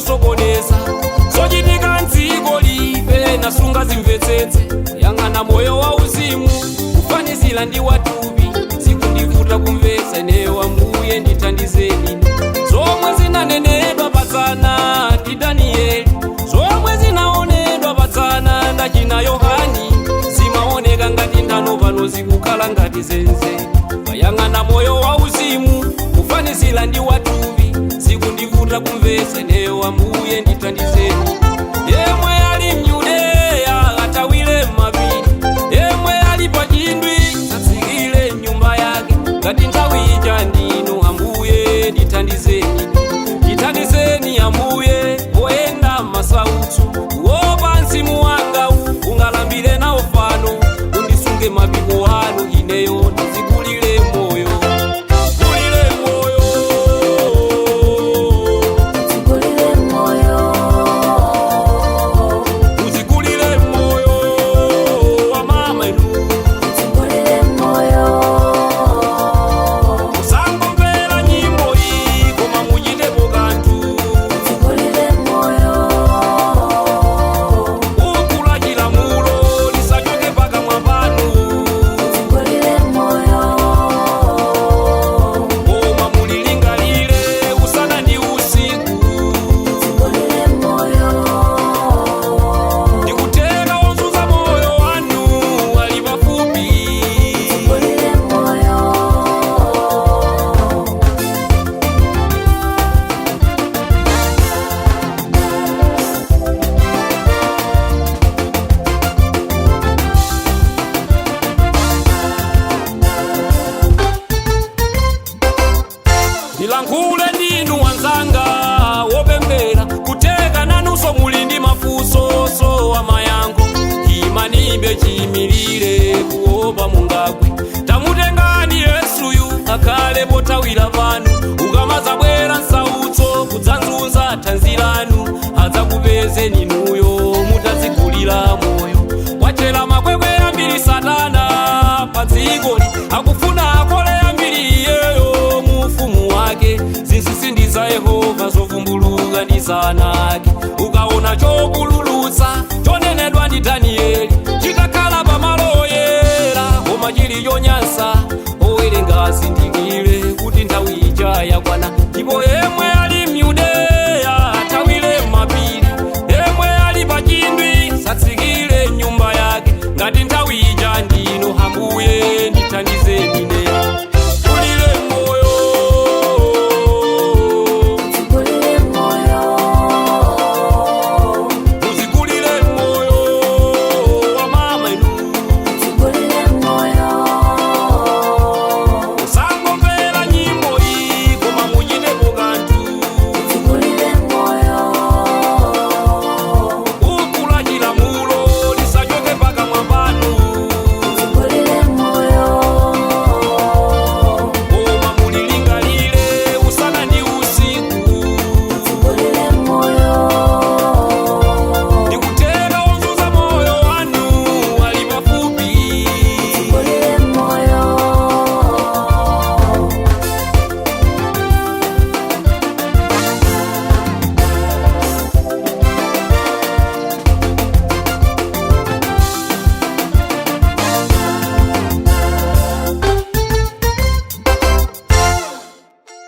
zikusokoneza. Zochitika mdziko life nasunga zimvetsetse. Yang'ana moyo wa uzimu kufanizira ndi watupi. Zikundivuta kumvetsa ineyo Ambuye ndithandizeni. Zomwe zinanenedwa padzana ndi Danieli, zomwe zinaonedwa padzana ndachina Yohani, zimaoneka ngati nthano pano zikukhala ngati zenze. Kayang'ana moyo wa uzimu kufanizira ndi watupi. Zikundivuta kumvetsa ineyo Ambuye ndithandizeni. Yemwe ali mYudeya atawire m'mapiri, yemwe ali pachindwi atsikire nyumba yake. Ngati nthawi ija ndinu Ambuye ndithandizeni. Ndithandizeni Ambuye poyenda m'masautso, kuopa mzimu wanga ungalambire nawo fano. Undisunge mapiko anu ineyo ndizikulire moyo, kulire moyo. Tikulire moyo. Uzikulire moyo wa mama inu. Tikulire moyo. Usangomvera nyimbo iyi koma muchitepo kanthu. Tikulire moyo. Ukula chilamulo lisachoke pakamwa panu. Tikulire moyo. Koma mulilingalire usana ndi usiku. Tikulire moyo. Ndikuteka wozunza moyo wanu ali pafupi. Tikulire moyo. Ndilankhule ndinu wanzanga wopembera, kuteka nanunso muli ndi mafunso so amayankho. Imanibe chiyimirire kuopa mungagwe. Tamutengani Yesuyu akhale pothawira panu. Ukamazabwera msautso kudzanzunza thanzi lanu, adzakupezeni inuyo mutazigulira moyo. Wachera makwekwe ambiri satana pa dzikoli, akufuna akole ambiri iyeyo mufumu wake. Zinsinsi ndi za Yehova, zovumbuluka ndi za ana ake. Ukaona chokulu